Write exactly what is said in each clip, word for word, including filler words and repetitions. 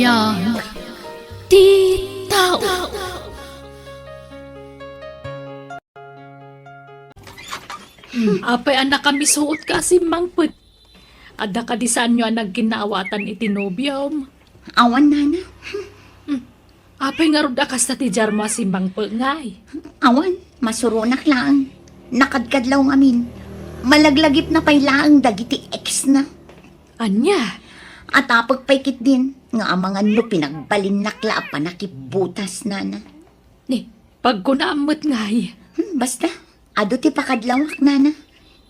Biag ti tao. Hmm, apay a nakamisuot ka a simmangpet? Adda kadi saanyo a nagkinnaawatan iti nobiom? Awan, nana. Hmm, apay ngarud a kasta ti diarmo a simmangpet ngay? Awan, masuronak laeng. Nakadkadlaw ngamin. Malaglagipna pay laeng dagiti ex na. Ania? Atapek pay ketdin nga amangan no pinagbalinnak la a panakibbutas, nana. Ni, pagkunaam met ngay. Hmm, basta, adu ti pakadlawak, nana.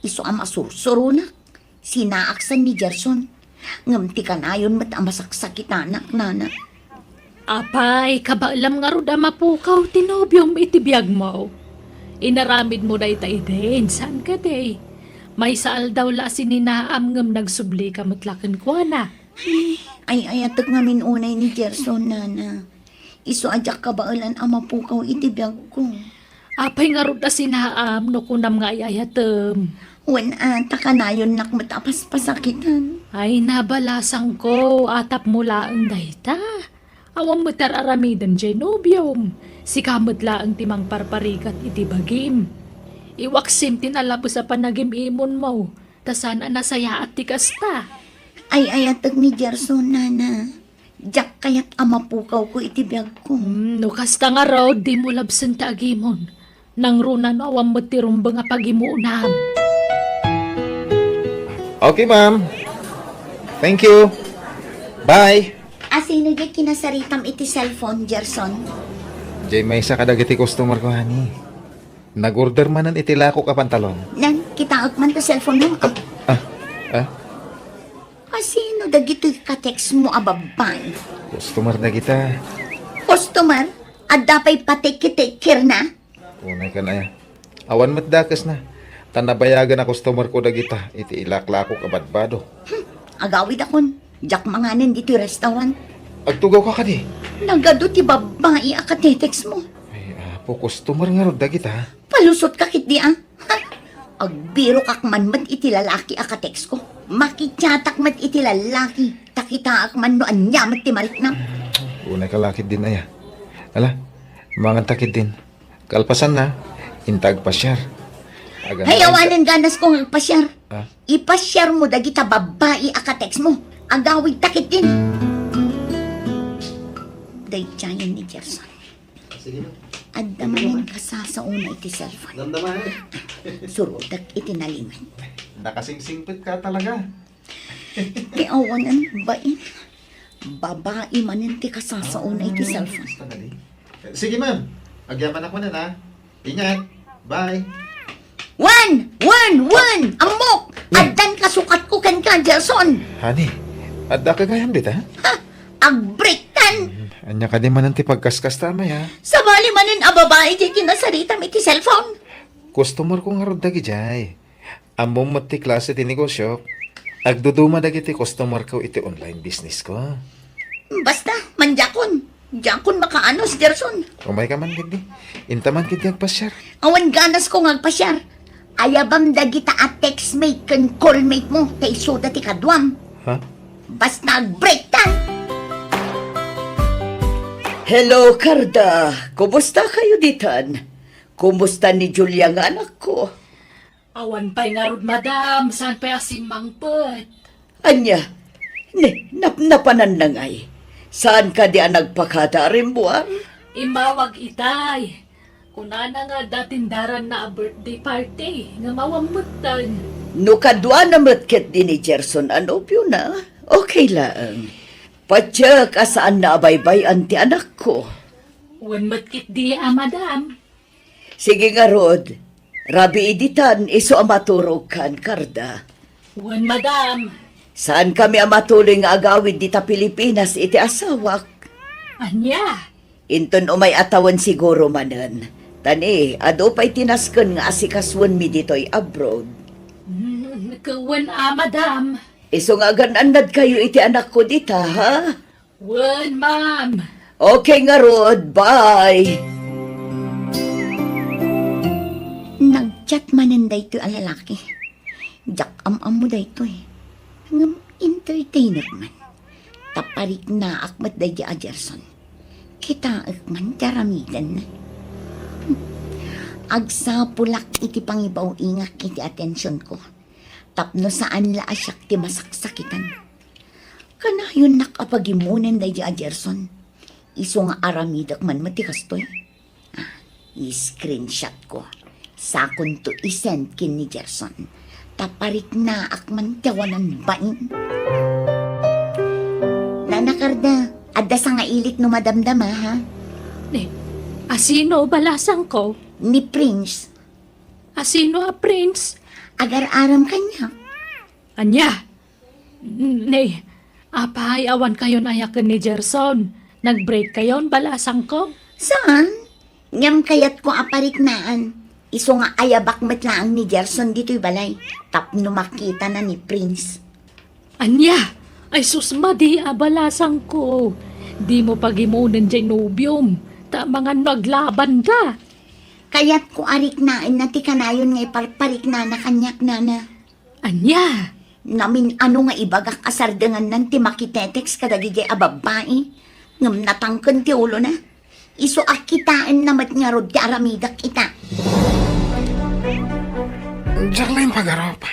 Isu a masursuronak, sinaaksan ni Gerson. Ngem ti kanayon met a masaksakitanak, nana. Apay, kabaelam ngarud a mapukaw ti nobiom iti biagmo. Inaramidmo dayta idin, saan kadi? Maysa aldaw la a sininaam ngem nagsublika met la kenkuana. Ay, ay-ayatek ngamin unay ni Gerson, nana. Isu a diak kabaelan a mapukaw iti biagko. Apay ngarud a sinaam no kunam nga ay-ayatem? Wen a, ta kanayonnak met a paspasakitan. Ay, nabalasangko, atapmo laeng dayta. Awan met ar-aramiden diay nobiom. Sika met laeng ti mangparparigat iti bagim. Iwaksim ti nalabes a panagim-imonmo, ta saan a nasayaat ti kasta. Ay-ayatek ni Gerson, nana. Diak kayat a mapukawko iti biagko. Hmm, no kasta ngarud, dimo labsen ti agimon. Nangruna no awan met ti rumbeng a pagimuonam. Okay, ma'am. Thank you. Bye. Asino diay kinasaritam iti cellphone, Gerson? Diay maysa kadagiti customer ko, honey. Nag-order manen iti lakok a pantalon. Nan, kitaek man ti cellphone mo. Ah, ah, ah? Asino dagitoy ka-text mo a babbai? Customer dagita. Customer? Adda pay pa-take-take care na? Unay kan aya. Awan met dakesna. Ta nabayagen a customer ko dagita iti ilaklakok a badbado. Hmm, agawidakon. Diak manganen ditoy restaurant. Agtugaw ka kadi? Nagadu ti babbai a ka-text mo. Ay, apo, customer ngarud dagita. Palusot ka ketdi, a? Ha? Agbirokak man met iti lalaki a ka-text ko. Makichat-ak met iti lalaki. Ta kitaek man no ania met ti mariknam. Unay ka la ketdin aya. Ala, mangan ta ketdin. Kalpasanna, inta agpasiar. Agan Hay, awanen ganas ko nga agpasiar. Ah? Ipasiar mo dagita babbai a ka-text mo. Agawid ta ketdin. Daydiayen ni Gerson. Sige, ma'am. Adda manen kasasaona iti cellphone. Damdama, eh. Surotek iti nalimed. Nakasingsingpet ka talaga. Ti awanan bain. Babai manen ti kasasaona iti cellphone. Sige, ma'am. Agyamanak manen, ha? Ingat. Bye. Wen! Wen! Wen! Ammok! Addan kasukatko kenka, Gerson! Honey, adda ka gayam dita? Ha? Agbreaktan! Ania kadi manen ti pagkaskasta, Amay, ha? Sabali manen a babai ti kinasaritam iti cellphone. Customer ko ngarud dagidiay. Ammom met ti klase ti negosio. Agduduma dagiti customer ko iti online business ko. Basta, mandiakon. Diakon makaanus, Gerson. Umay ka man, gidi. Inta man, gidi, agpasiar. Awan ganas ko nga agpasiar. Ayabam dagita a textmate ken callmate mo, ta isuda ti kaduam. Ha? Basta agbreaktan! Hello, Carda. Kumusta kayo ditan? Kumusta ni Julia nga anak ko? Awan pay ngarud, madam. Saan pay a simmangpet? Ania? Ni, nap-, napanan na ngay? Saan kadi a nagpakada a rimmuar? Immawag itay. Kunana nga adda tindaranna a birthday party nga mawammektan. No kaduana met ketdi ni Gerson a nobiona, okay laeng. Patiek a saanna a baybay-an ti anakko. Wen met ketdi a, madam. Sige ngarud, rabii ditan isu a maturogkan, Carda. Wen, madam. Saankami a matuloy nga agawid dita Pilipinas iti asawak. Ania? Inton umay a tawen siguro manen. Ta ni, adu pay ti nasken nga asikasuenmi ditoy abroad. Mm, wen a, madam. Isu nga agan-annadkayo iti anakko dita, ha? Wen, ma'am. Okay ngarud, bye! Nag-chat manen daytoy a lalaki. Diak am-ammo daytoy. Ngem entertainer man. Ta pariknaak met daydi a Gerson. Kitaek man ti aramiden. Agsapulak iti pangibaw-ingak iti atensionko. Tapno saan la a siak ti masaksakitan. Kanayonnak a pagimonen daydi a Gerson. Isu nga aramidek man met ti kastoy. Ah, i-screenshot ko. Sakonto i-send ken ni Gerson. Ta pariknaak man ti awanan bain. Nana Carda, adda sangailik no madamdama, ha? Ni, asino balasangko? Ni Prince. Asino a Prince? Agar-aram kaniak. Ania? N-, ne, apay, awan kayon aya ken ni Gerson? Nag-break kayon, balasangko? Saan? Ngem kayatko a pariknaan. Isu nga ayabak met laeng ni Gerson ditoy balay tapno makitana ni Prince. Ania? Ay sus, madi a balasangko. Dimo pagimonen diay nobiom, ta amangan no aglabanda. Kayatko a riknaenna ti kanayon nga iparpariknana kaniak, nana. Ania? Namin-ano nga ibagak a sardengannan ti makitetext kadagidi a babbai, ngem natangken ti ulona. Isu a kitaenna met ngarud ti aramidek ita. Diak la impagarup.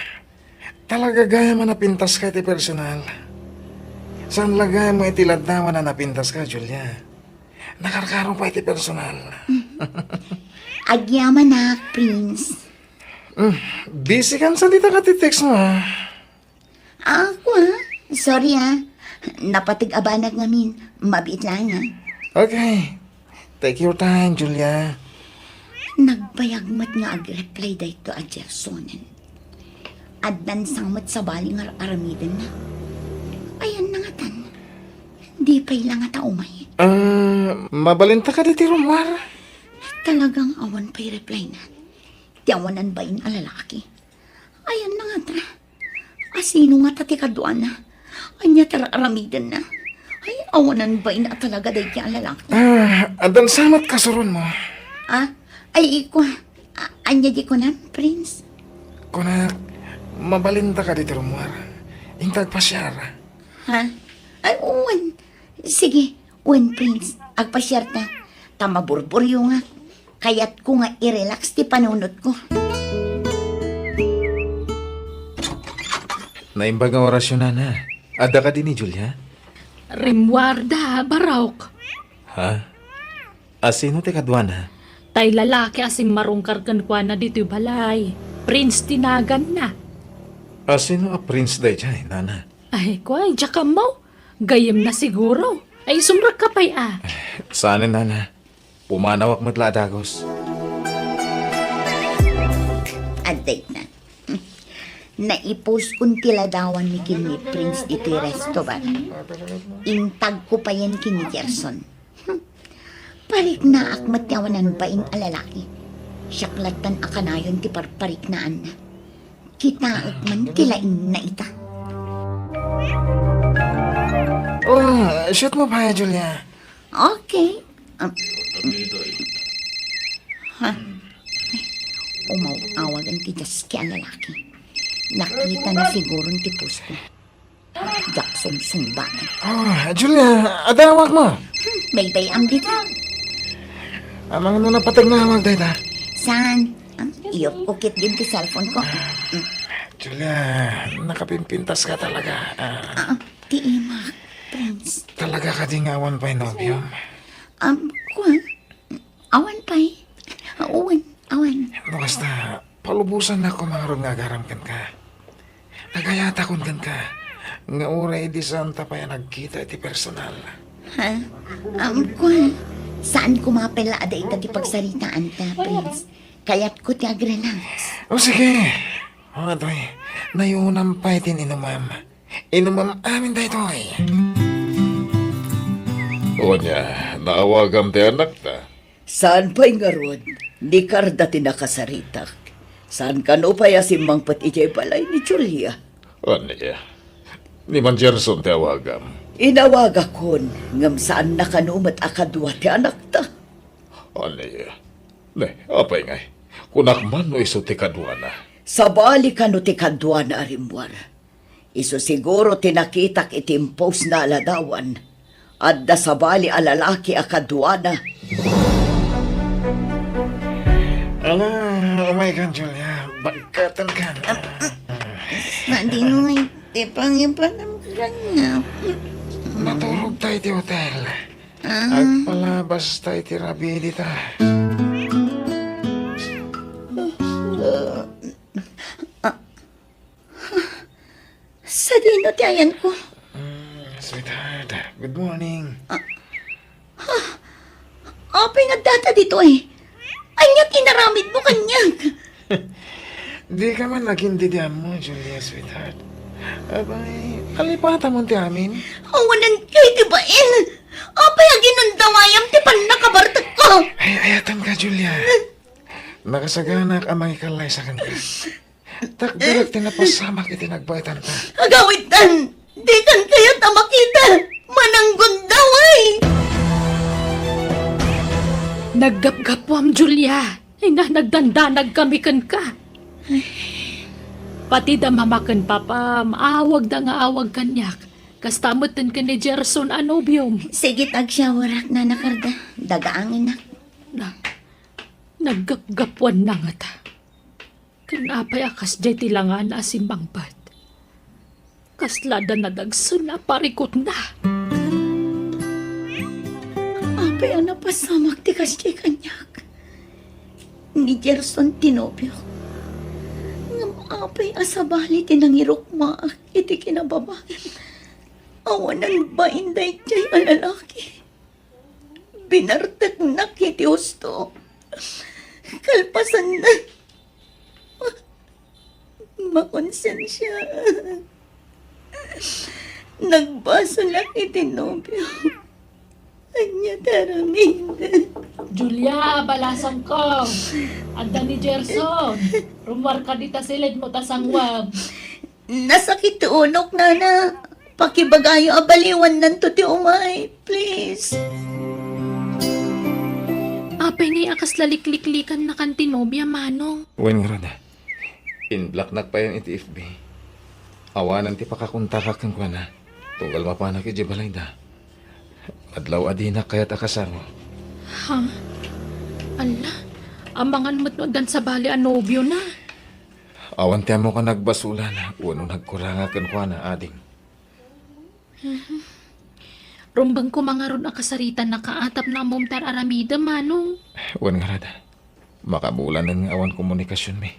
Talaga gayam a napintaska iti personal. Saan la gayam nga iti laddawan a napintaska, Julia. Nakarkaro pay iti personal. Agyamanak, Prince. Mm, busy kan sa dita ka ti text mo, ah. Ah, ako, ah. Sorry, ah. Napateg a banag ngamin. Mabiit lang, ah. Okay. Take your time, Julia. Nagbayag met nga agreply dayto a Gersonen. Addan sang met sabali nga ar-aramidenna. Ayanna ngatan. Di pay la ngata umay. Ah, mabalinta kadi ti rummuar? Talagang awan pay reply na. Ti awanan bain a lalaki. Ayanna ngata. Asino ngata ti kaduana? Ania ti ar-aramidenna? Ay, awanan bain a talaga daydi a lalaki. Ah, addan sa met kasuron mo? Ah, ay, iko. A-, ania di kunam, Prince? Kunak, mabalinta kadi ti rummuar. Inta agpasiar. Ha? Ay, wen. Sige, wen, Prince. Agpasiarta. Ta maburburyo nga. Kayatko nga i-relax ti panunotko. Naimbag nga orasyon, nana. Adda kadi ni Julia? Rimmuarda, Barok. Ha? Asino ti kaduana? Tay lalaki a simmarungkar kenkuana ditoy balay. Prince ti naganna. Asino a Prince daydiay, nana? Ay, kuay, diak ammo. Gayyemna siguro. Ay, sumrekka pay a. Saanen, nana. Pumanawak met la a dagus. Adda itna. Naipuskon ti ladawanmi ken ni Prince ditoy resto bar. Intagko payen ken ni Gerson. Hmm. Pariknaak met ti awanan bain a lalaki. Siak lattan a kanayon ti parpariknaanna. Kitaek man ti laingna ita. Oh, shoot mo pa, Julia. Okay. Um, ha? Umaw-awagan ti diaski a lalaki. Nakitana siguron ti pusko. Diak sumsungbanan. Oh, Julia, adawag mo. Hmm, baybay-am dita. Amang no napateg nga awag dayta? Saan? Ah, iyup-ukit din ti cellphone ko. Hmm. Julia, nakapimpintaska talaga. Ah. Ah, ti imak, Prince. Talaga kadi nga awan pay nobiom? Um, kuwan. Awan pay. Awan, awan. No kasta, palubosannak koma ngarud nga agaram kenka. Agayatakon kenka nga uray idi saanta pay a nagkita iti personal. Ha? Um, kuwan, saan koma pay la a dayta ti pagsaritaanta, Prince. Kayatko ti agrelax. O sige. O, atoy, nayunam pay ti inumam. Inumam amin daytoy. Ania, naawagam ti anakta? Saan pay ngarud, ni Carda ti nakasaritak. Saan kano pay a simmangpet idiay balay ni Julia? Ania, ni Mang Gerson ti awagam. Inawagakon, ngem saanna kano met a kadua ti anakta. Ania, ne, apay ngay, kunak man no isu ti kaduana. Sabali kano ti kaduana a rimmuar. Isu siguro ti nakitak iti impostna a ladawan. Adda sabali a lalaki a kaduana. Ala, umaykan, Julia. Bagkatenkan. Madinoy ti pangipanam kaniak. Maturogta iti hotel. Ah. Agpalabasta iti rabii dita. Ah. Sadino ti ayanko? Mm, sweetheart, good morning. Ah, ah, apay nga addata ditoy? Ania ti inaramidmo kaniak? Dika man nagintindi ammo, Julia, sweetheart. Abay, kalipatamon ti amin. Awanan kay ti bain. Apay a ginundawayam ti pannakabartekko? Ay, ayatenka, Julia. Nakasaganak a mangikallaysa kenka. Takderak ti napasamak iti nagbaetanta. Agawidtan! Dikan kayat a makita! Mananggundaway! Naggapgapuam, Julia. Nga nagdandanag kami kenka. Pati da mama ken papam, awagda nga awag kaniak. Kasta metten ken ni Gerson a nobiom. Sige, agsyawarak, Nana Carda. Dagaangenak. Na, naggapgapuanna ngata. Ken apay a kasdiay ti langana a simmangpet? Kasla da nadagsen a parikutna. Apay a napasamak ti kasdiay kaniak? Ni Gerson ti nobiok. Ngem apay a sabali ti nangirukmaak iti kinababain? Awanan bain daydiay a lalaki. Binarteknak iti husto. Kalpasanna, makonsensiaak. Nagbasolak iti nobio. Ania ti aramid? Julia, balasangko. Adda ni Gerson. Rummuarka dita siled mo ta sanguam. Nasakit ti unok, Nana. Pakibagayo a baliwannanto ti umay, please. Apay ngay a kasla likliklikannakan ti nobia, Manong? Wen ngarud, inblocknak payen iti F B. Awanan ti pakakontakak kenkuana. Tunggal mapanak idiay balayda. Adlaw a dinak kayat a kasaro. Ha? Ala, amangan met no addan sabali a nobiona. Awan ti ammok a nagbasolan wenno nagkuranga kenkuana, ading. Mhm. Rumbeng koma ngarud a kasaritan nakaatap no ammom ti ar-aramidem, Manong. Wen ngarud, makabulanen nga awan komunikasionmi.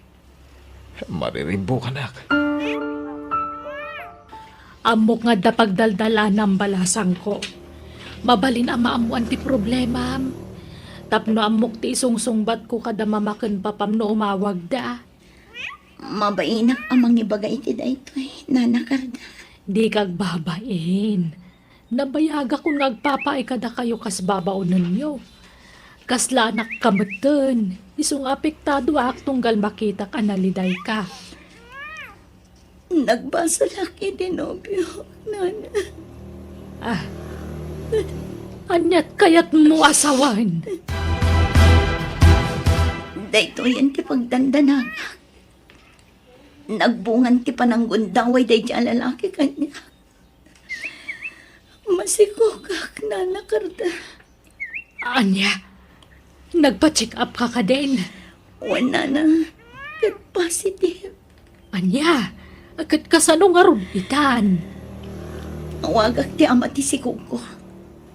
Mariribbukanak. Ammok nga adda pagdaldalanam, balasangko. Mabalin a maammoan ti problemam. Tapno ammok ti isungsungbatko kada mama ken papam no umawagda. Mabainak a mangibaga iti daytoy, Nana Carda. Dika agbabain. Nabayagakon nga agpapaay kadakayo kas babaonenyo. Kasla anakka metten, isu nga apektado ak tunggal makitak a nalidayka. Nagbasolak iti nobio, Nana. Ah, aniat kayatmo a sawen? Daytoyen ti pagdandanagak. Nagbungan ti pananggundaway daydi a lalaki kaniak. Masikogak, Nana Carda. Ania? Nagpa-check up ka kadin? Wen, Nana, ket positive. Ania? Ket kasano ngarud itan? Awagak ti ama ti sikogko,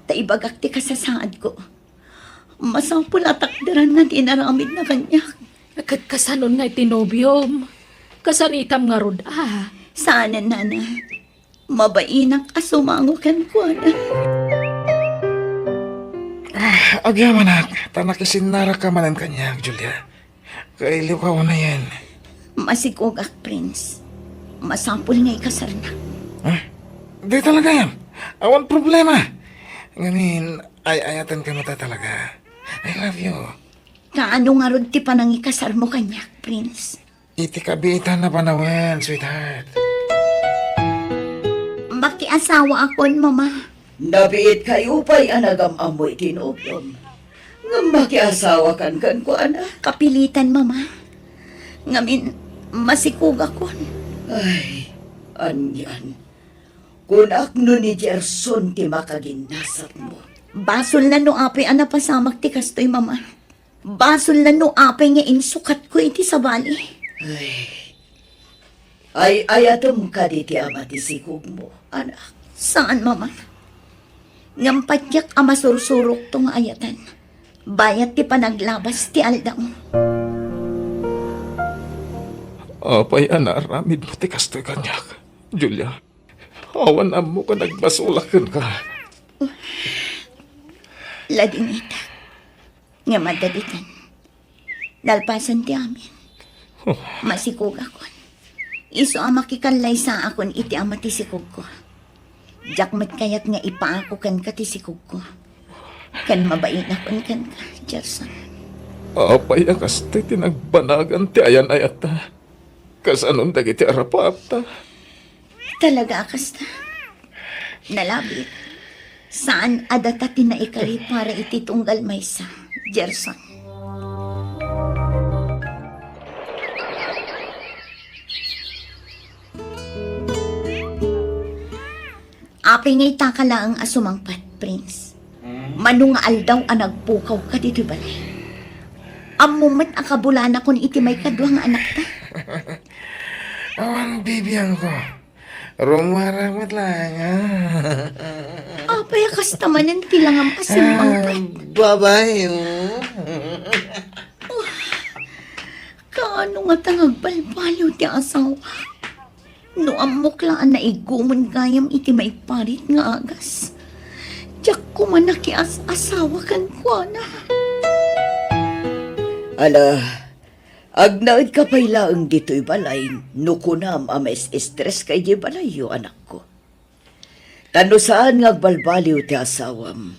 ta ibagak ti kasasaadko. Masapul a takderanna ti inaramidna kaniak. Ket kasanon nga iti nobiom? Kasaritam ngarud a? Saanen, Nana. Mabainak a sumango kenkuana. Ah, agyamanak, ta nakisinnaraka manen kaniak, Julia. Kailiwka unayen. Masikogak, Prince. Masapul nga ikasarnak. Ah, di talaga yan. Awan problema. Ngamin, ay-ayatenka met talaga. I love you. Kaano ngarud ti panangikasarmo kaniak, Prince? Iti kabiitan a panawen, sweetheart. Makiasawaakon, Mama. Nabiitkayo pay a nagam-ammo iti nobiom. Ngem makiasawakan kenkuana? Kapilitan, Mama. Ngamin, masikogakon. Ay, Anian, kunak no ni Gerson ti makaginasatmo. Basolna no apay a napasamak ti kastoy, Mama. Basolna no apay nga insukatko iti sabali. Ay, ay-ayatem kadi ti ama ti sikogmo, anak? Saan, Mama. Ngem patiek a masursurokto nga ayaten. Bayat ti panaglabas ti aldaw. Apay a naaramidmo ti kastoy kaniak, Julia? Awan ammok a nagbasolak kenka. Ladingitak. Ngem adda dita. Nalpasen ti amin. Oh. Masikogakon. Isu a makikallaysaakon iti ama ti sikogko. Diak met kayat nga ipaako kenka ti sikogko. Ken mabainakon kenka, Gerson. Apay a kasta ti nagbanagan ti ayan-ayatta? Kasanon dagiti arapaapta? Talaga a kasta. Nalabit. Saan a data ti naikari para iti tunggal maysa, Gerson. Apay nga itaka laeng a sumangpet, Prince? Mano nga aldaw a nagpukaw ka ditoy balay? Ammo met a kabulanakon iti maikadua nga anakta. Awan bibiangko. Rummuar met laeng, ah. Apay a kasta manen ti langam a simmangpet? Ah, babae, oh. Kaano ngata nga agbalbaliw ti asawa? No ammok la a naigumen gayam iti maiparit nga agas, diak koma nakias-asawa kenkuana. Ala, agnaedka pay laeng ditoy balay no kunam a mais-estreska idiay balayyo, anakko. Ta no saan nga agbalbaliw ti asawam,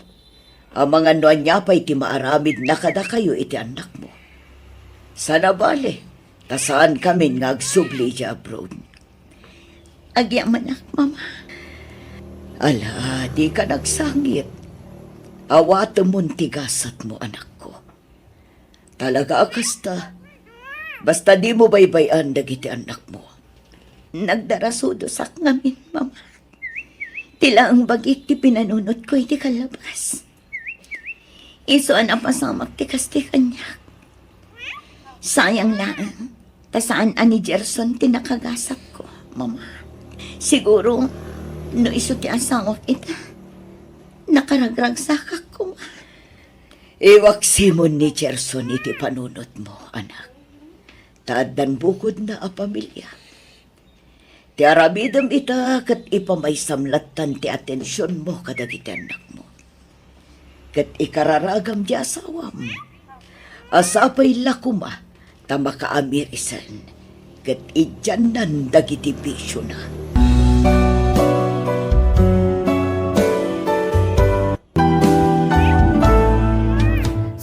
amangan no ania pay ti maaramidna kadakayo iti annakmo. Sana bale, ta saankamin nga agsubli idiay abroad. Agyamanak, Mama. Ala, dika nagsangit. Awatemon ti gasatmo, anakko. Talaga a kasta. Basta dimo baybay-an dagiti annakmo. Nagdarasudosak ngamin, Mama. Ti laeng bagik ti pinanunotko iti kallabas. Isu a napasamak ti kasta kaniak. Sayang laeng, ta saan a ni Gerson ti nakagasatko, Mama. Siguro, no isu ti asawak ita, nakaragragsakak koma. Iwaksimon ni Gerson iti panunotmo, anak. Ta addan bukodna a pamilia. Ti aramidem ita ket ipamaysam lattan ti atensionmo kadagiti annakmo. Ket ikararagam ti asawam a sapay la koma ta makaamir isen ket idiannan dagiti bisiona.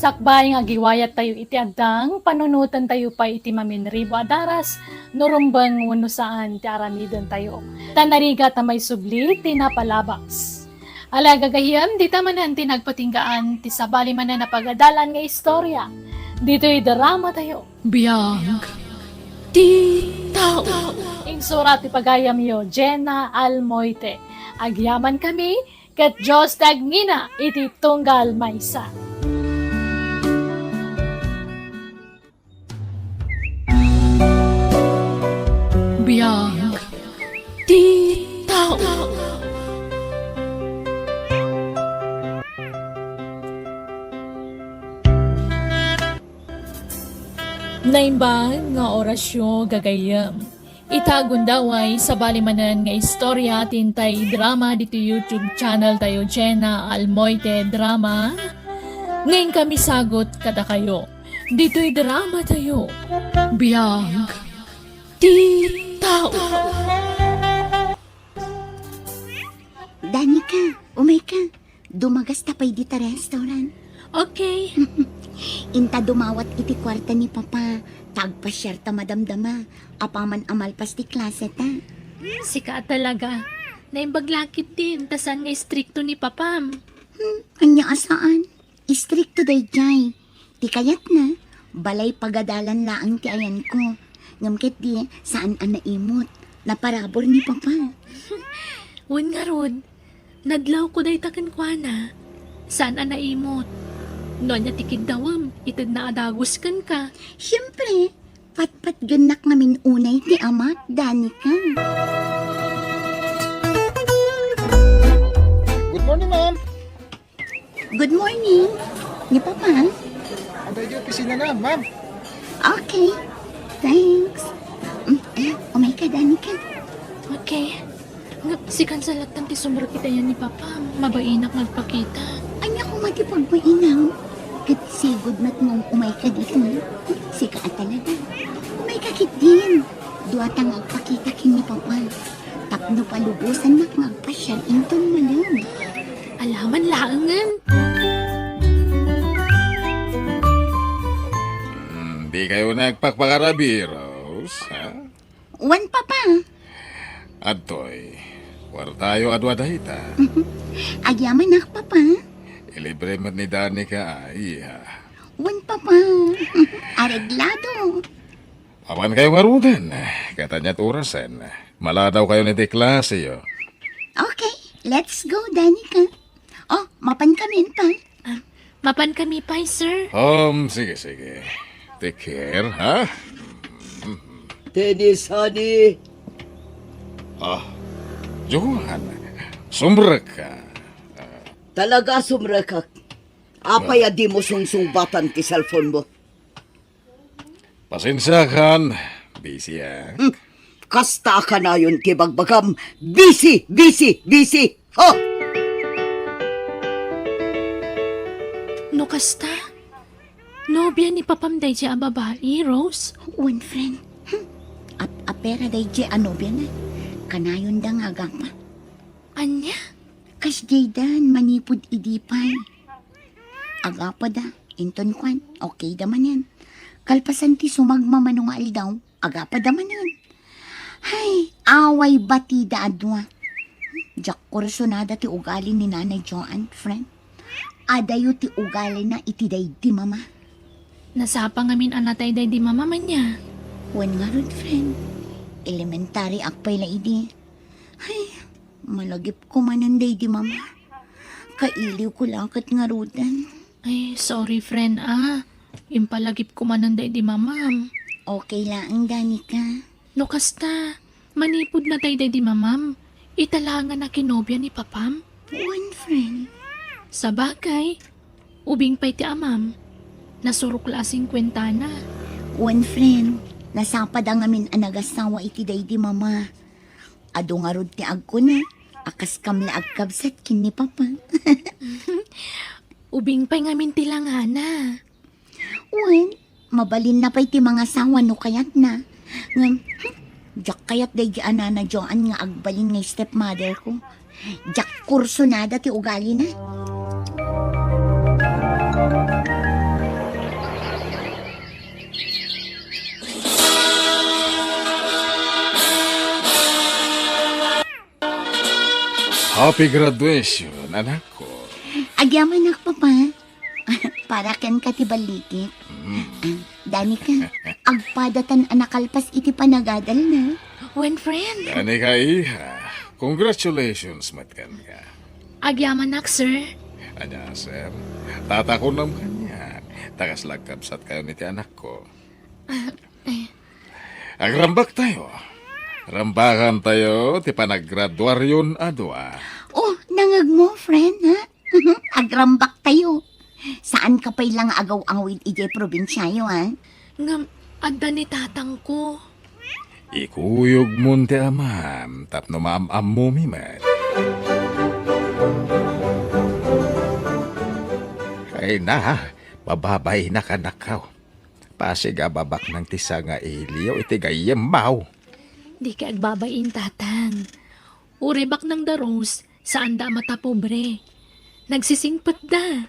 Sakbay nga agiwayattayo iti addang, panunotentayo pay iti maminribo a daras no rumbeng wenno saan ti aramidentayo. Ta narigat a maisubli ti napalabas. Ala, gagayyem, dita manen ti nagpatinggaan ti sabali manen a pagadalan nga istorya ditoy dramatayo. Biag ti tao. Insurat ti pagayamyo, Jenna Almoite. Agyamankami, ket Dios ti agngina iti tunggal maysa. Biag ti tao. Naimbag nga orasyo, gagayyem. Ita gundaway, sabali manen nga istorya ti intay idrama ditoy YouTube channel tayo, Jenna Almoite Drama. Nga inkami sagut kadakayo ditoy drama tayo, Biag ti Tao. Danica, umayka. Dumagasta pay dita restaurant. Okay. Inta dumawat iti kuarta ni Papa, ta agpasiarta madamdama, apaman a malpas ti klaseta. Sika talaga. Naimbag la ketdin, ta saan nga istrikto ni Papam. Hmm, ania a saan? Istrikto daydiay. Ti kayatna, balay pagadalan laeng ti ayanko. Ngem ketdi, saan a naimut. Naparabur ni Papa. Wen ngarud, nadlawko dayta kenkuana. Saan a naimot. No ania ti kiddawem, itedna a dagus kenka. Siempre, patpatgennak ngamin unay ti amak, Danica. Good morning, ma'am. Good morning. Ni Papa? Aday di opisina na, ma'am. Okay. Thanks. Mm, eh, umay ka, Danica. Okay. Nga, sika sa latta ti sumrek iti ayan ni Papa. Mabainak nga agpakita. Ania koma ti pagbainam? Ket sigud met nga umay ka ditoy. Sika a talaga. Umay ka ketdin. Duata nga agpakita ken ni Papa. Tapno palubosannak nga agpasiar inton malem. Alaman laengen. Hmm, di kayo nagpakpakarabi, Rose, ha? Wen, Papa. Adtoy, kuartayo a dua dayta. Agyamanak, Papa. Ilibre met ni Danica, a, iha. Wen, Papa. Areglado. Mapan kayo ngaruden, ket aniat orasen. Maladaw kayo iti klaseyo. Okay, let's go, Danica. Oh, mapan kami, Pa. Ah, mapan kami pay, sir. Um, sige, sige. Take care, ha? Tennis, honey. Ah, Johan, sumrek ka. Talaga, sumrekak. Apay a di mo sungsungbatan ti cellphone mo? Pasensiakan, busy, ah. Hmm. Kasta a kanayon ti bagbagam, busy, busy, busy. Ha? No kasta, nobia ni Papam daydiay a babai, Rose? Wen, friend. Hmm. Ap-, apera daydiay a nobiana. Kanayonda nga agapa. Ania? Kasdiaydan, manipud idi pay. Agapada, inton kuan, okay da manen. Kalpasan ti sumagmamano nga aldaw, agapada manen. Hay, away batida a dua. Diak kursunada ti ugali ni Nanay Joan, friend. Adayo ti ugalina iti daydi mama. Nasapa ngamin a natay daydi mama, ania? Wen ngarud, friend. Elementary ak pay la idi. Hay, malagipko manen daydi mama. Kailiwko la ket ngaruden. Ay, sorry, friend, ah. Impalagipko manen daydi mamam. Okay laeng, Danica. No kasta, manipud natay daydi mamam, ita laeng a kinobia ni Papam? Wen, friend. Sabagay, ubing pay ti amam. Nasurok la a singkuentana. Wen, friend, nasapad a ngamin a nagasawa iti daydi mama. Adu ngarud ti agkuna a kaskam la agkabsat ken ni Papa. Ubing pay ngamin ti langana. Wen, mabalinna pay ti mangasawa no kayatna. Ngem, hmm, diak kayat daydi a Nana Joan nga agbalin nga stepmother ko. Diak kursunada ti ugalina. Happy graduation, anakko. Agyamanak, Papa. Para kenka ti ballikik. Mm. Ah, Danica, agpadatan a nakalpas iti panagadalna. Wen, friend. Danica, iha. Congratulations met kenka. Agyamanak, sir. Ania, sir? Tatakunam kaniak. Ta kasla agkabsat kayo iti anakko. Ah, eh. Agrambaktayo. Rambakantayo ti panaggraduaryon a dua. Oh, nangegmo, friend, ha? Agrambaktayo. Saanka pay la nga agaw-awid idiay probinsiayo, ha? Ngem, adda ni tatangko. Ikuyogmon ti amam tapno maam-ammomi met. Ay na, mababainak, anakko. Pasigababak nang ti sangailiyo iti gayyemmo. Dika agbabain, Tatang. Uray baknang da Rose, saanda a matapobre. Nagsisingpetda.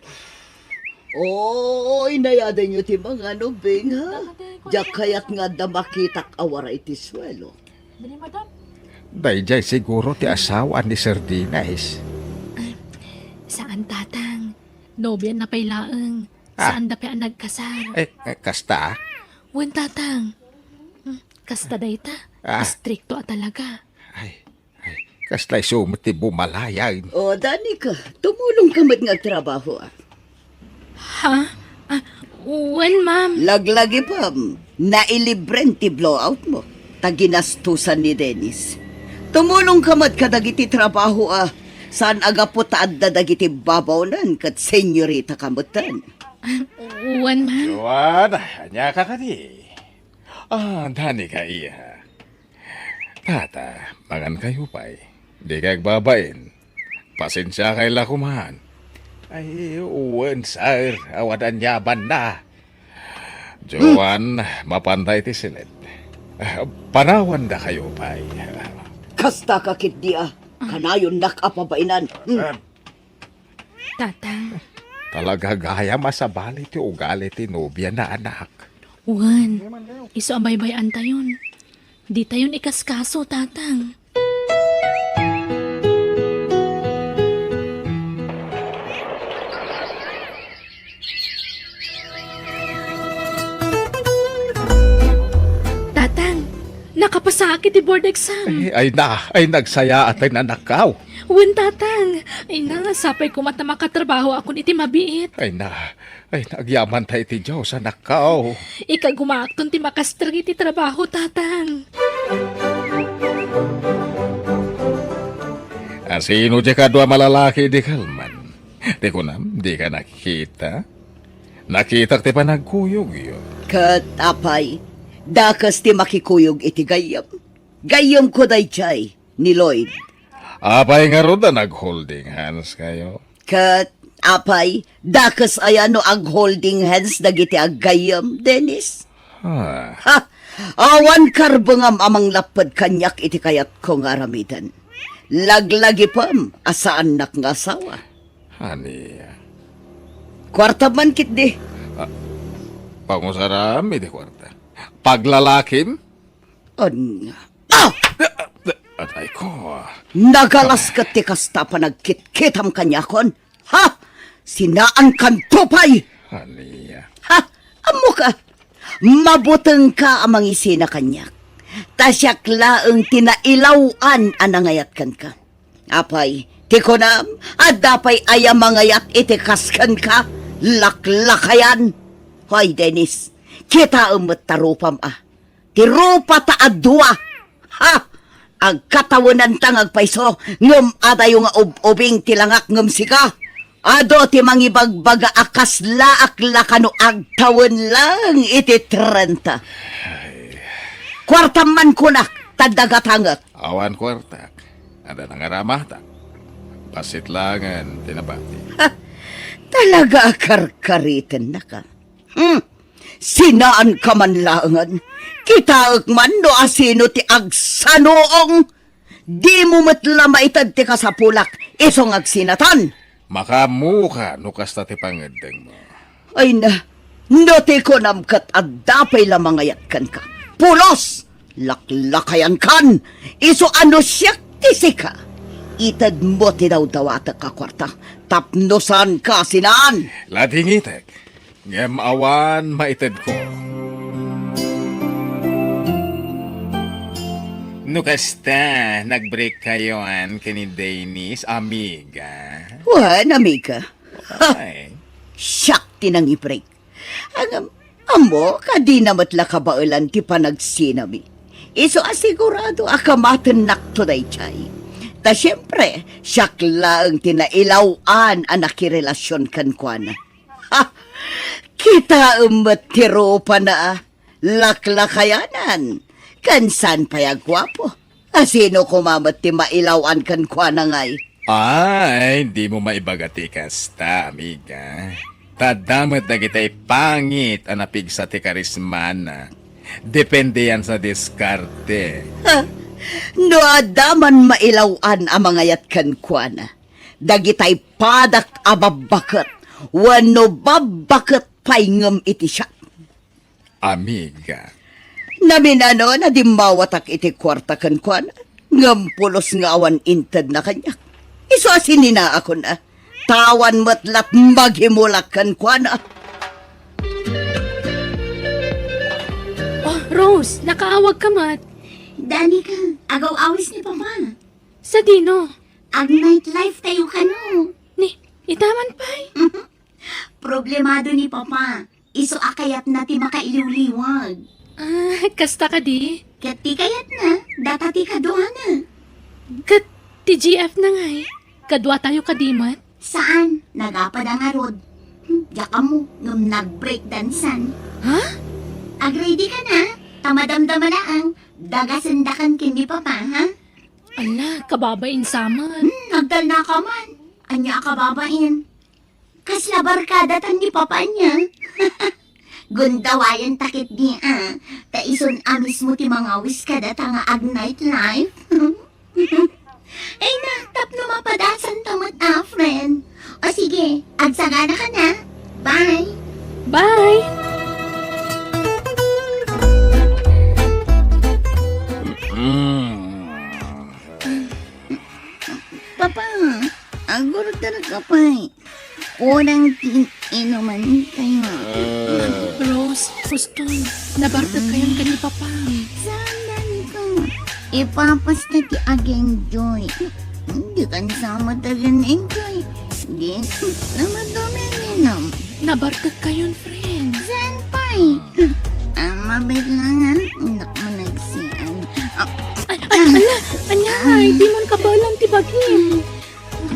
Oo, inayadanyo ti mangan, ubing, ha? Diak kayat nga adda makitak a waray iti suelo. Daydiay siguro ti asawa ni Sir Dennis. Saan, Tatang. Nobianna pay laeng. Ah. Saanda pay a nagkasar. Eh, eh, kasta? Wen, Tatang. Hmm, kasta dayta. Ah. Istrikto a talaga. Ay, ay, kasla isu met ti bumalayan. O, Danica, tumulong ka met nga agtrabaho, ah. Ha? Ah, wen, ma'am. Laglagipem, nailibren ti blowout mo. Ta ginastusan ni Dennis. Tumulong ka met kadagiti trabaho, ah. Saan a gapu ta adda dagiti babawnen ket senyorita ka metten. Ah, wen, ma'am. Joan, ania ka kadi? Ah, Danica, iha. Tata, mangan kayo pay. Di ka agbabain. Pasensiakay la koman. Ay, wen, sir. Awan ania banna. Joan, mapanda iti siled. Ah, panawanda kayo pay. Kasta ka ketdi, ah. Kanayonnak a pabainan. Hmm. Tatang. Talaga gayam a sabali ti ugali ti nobiana, anak. Wen, isu a baybay-antayon. Ditayon ikaskaso, Tatang. Tatang, nakapasaak iti board exam. Eh, ay na, ay nagsayaat ti nanakkaw. Wen, Tatang. Ay na, sapay koma ta makatrabahoakon iti mabiit. Ay na, ay na, agyamanta iti Dios, anakkaw. Ikagumaakton ti makastrek iti trabaho, Tatang. Asino diay kadua malalaki idi kalman? Ti kunam, dika nakita? Nakitak ti panagkuyogyo. Ket apay, dakes ti makikuyog iti gayyem? Gayyemko daydiay, ni Lloyd. Apay ngarud a nag-holding hands kayo? Ket apay, dakes aya no ag-holding hands dagiti aggayyem, Dennis? Ah. Ha! Awan karbengam a manglapped kaniak iti kayatko nga aramiden. Laglagipem a saannak nga asawa. Ania? Kuartam man ketdi. Ah, pangusaram iti kuarta. Paglalakim? Ania? Ah! Atay ko. Nagalas ket ti kasta a panagkitkitam kaniakon. Ha? Sinaankanto pay! Ania? Ha? Ammoka, mabutengka a mangisina kaniak. Ta siak laeng ti nailaw-an a nangayat kenka. Apay, ti kunam, adda pay aya mangayat iti kas kenka? Laklakayan! Hoy, Dennis, kitaem met ta rupam a. Ti rupata a dua. Ha! Agkatawenanta nga agpayso, ngem adayo nga ub-ubing ti langak ngem sika. Adu ti mangibagbaga a kaslaak la kano agtawen laeng iti trenta. Ay. Kuartam man kunak, ta dagatangek. Awan kuartak. Adda nangaramatak. Bassit laengen ti nabati. Ha! Talaga a karkaritennaka. Hmm. Sinaanka man laengen. Kitaek man no asino ti agsanuong. Dimo met la maited ti kasapulak isu nga agsinatan. Makaammoka no kasta ti pangeddengmo. Ay na, no ti kunam ket adda pay la mangayat kenka. Pulos! Laklakayankan! Isu a no siak ti sika, itedmo ti dawdawatek a kuarta tapno saanka a sinaan. Ladingitek. Ngem awan maitedko. No kasta, nag-break kayoan ken ni Dennis, amiga? Wen, amiga. Ay. Siak ti nangi-break. Ngem, ammo, kadina met la kabaelan ti panagsinami. Isu a sigurado a kamatennakto daydiay. Ta siempre, siak laeng ti nailaw-an a nakirelasion kenkuana. Ha! Kitaem met ti rupana, a. Laklakayanan. Ken saan pay a guapo. Asino koma met ti mailaw-an kenkuana ngay? Ay, dimo maibaga ti kasta, amiga. Ta adda met dagiti pangit a napigsa ti karismana. Depende yan sa diskarte. Ha? No adda man mailaw-an a mangayat kenkuana, dagitay padak a babbaket wenno babbaket pay ngem iti siak. Amiga. Naminanon a dimmawatak iti kuarta kenkuana, ngem pulos nga awan intedna kaniak. Isu a sininaakon a, ta awan met lat maghimulak kenkuana. Oh, Rose, nakaawag ka met. Danica, agaw-awis ni Papa. Sadino? Ag-nightlife tayo kano. Ni, ita man pay? Problemado ni Papa. Isu a kayatna ti makailiwliwag. Ah, kasta kadi? Ket ti kayatna, data ti kaduana. Ket ti G F na ngay? Kaduatayo kadi met? Saan, nagapad a ngarud. Hmm, diak ammo, ngem nag-breakdansan. Ha? Ag-ready ka na, ta madamdama laeng, dagasendakan ken ni Papa, ha? Ala, kababain sa met. Hmm, nagtalna ka man. Ania a kababain? Kasla barkada tan ni Papa ania? Gundawayenta ketdi a, ta isun a mismo ti mangawis kadata nga ag-nightlife. Ay na, tapno mapadasanta met a, friend. O sige, agsagana ka na. Bye! Bye! Mm. Papa, agurder ka pay. Kurang ti inuman tayo. Rose, Houston, nabartek kayon ken ni Papa. Saan ka? Ipapasta ti ag-enjoy. Di kan sa matagan enjoy. Di, naman daw may ninam. Nabartek kayon, friend. Saan pay? Ah, mabilangan, nak managsian. Ah, Ay, ay, ala, anya, ay, di man kabaelan ti bagim.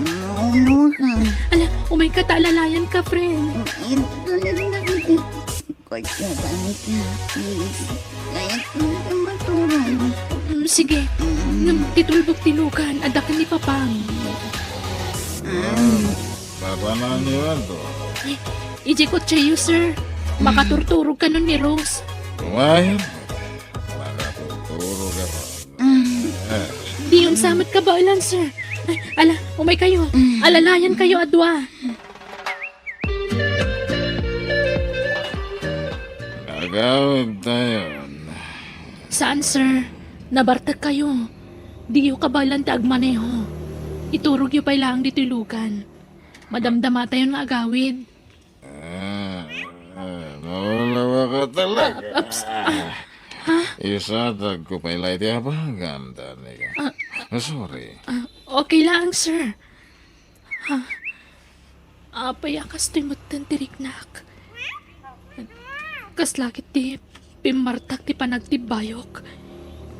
Naunusan. Ala, umay ka ta alalayan ka, friend. Ito na rin ako ti kotse, dami ka, please. Kaya ito na rin matulog. Mm, sige. Mm. Ngem ti tulbok ti lugan, adda ken ni Papam. Mm. Papananyo to? Ay, iti kotseyo, sir. Makaturturog kanon ni Rose. Kumain. Makaturturog ako. Mm. Eh. Diyon sa met kabaelan, sir. Ay, ala, umay kayo. Mm. Alalayan kayo a dua. Agawid tayon. Saan, sir? Nabartek kayo. Diyo kabaelan ti agmaneho. Iturogyo pay laeng ditoy lugan. Madamdama tayon nga agawid. Ah, ah, naulawa ka talaga. Ah, ups, ah, ha? Isatagko pay la iti abagan, Danica. Ah, sorry. Ah, okay lang, sir. Ha? Apay a kastoy metten ti riknak? Kasla ket ti pimmartak ti panagtibbayok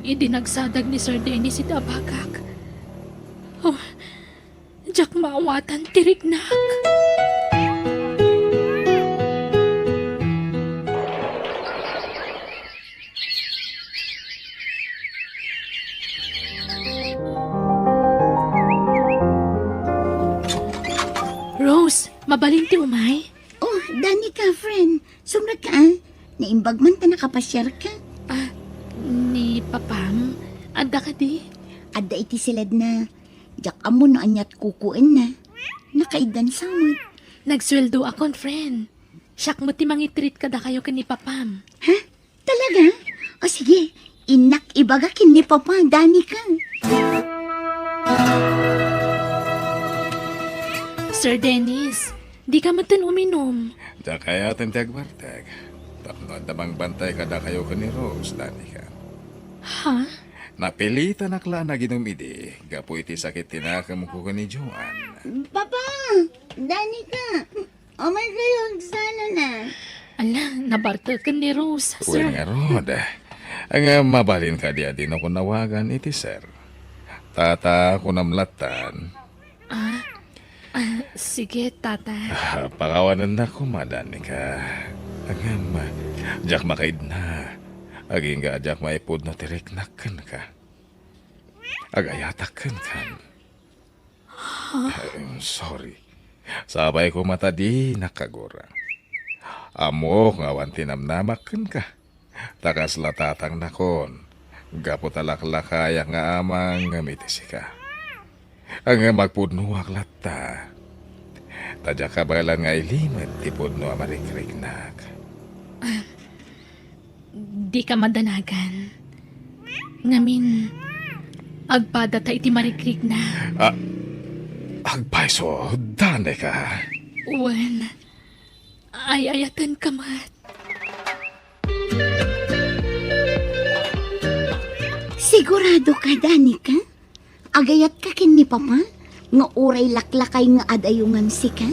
idi nagsadag ni Sir Dennis iti abagak. Oh, diak maawatan ti riknak. Rose, mabalin ti umay? Oh, Danica, friend. Sumrek ka, ah. Naimbag man ta nakapasiar ka. Ah, ni Papam, adda kadi? Adda iti siledna. Diak ammo no aniat kukuenna. Nakaiddan sa met. Nagsueldo akon, friend. Siak met ti mangitreat kadakayo ken ni Papam. Ha? Talaga? O sige, innak ibaga ken ni Papa, Danica. Sir Dennis, di ka metten uminum. Diak kayaten ti agbartek. Tapno adda mangbantay kadakayo ken ni Rose, Danica. Ha? Napilitanak la a naginum idi, gapu iti sakit ti nakemko ken ni Joan. Papa! Danica! Umay kayo, agsana na. Ala, nabarteken ni Rose, sir. Wen ngarud, nga mabalin kadi a dinakon awagan iti sir? Tata, kunam lattan. Ah, ah, sige, tata. Ah, pakawanennak koma, Danica. Ngem, diak makaidna. Agingga a diak maipudno ti riknak kenka. Agayatak kenkan. Eh, sorry. Sabay koma ta dinak agura. Ammok nga awan ti namnamak kenka. Ta kasla tatangnakon, gapu ta laklakayak nga amang ngem iti sika. Ngem agpudnoak latta. Ta diak kabaelan nga ilimed ti pudno a marikriknak. Dika madanagan. Ngamin, agpadata iti marikrikna. Ah, agpayso, Danica. Wen, ay-ayatenka met. Sigurado ka, Danica? Agayatka ken ni Papa nga uray laklakay nga adayongan sika?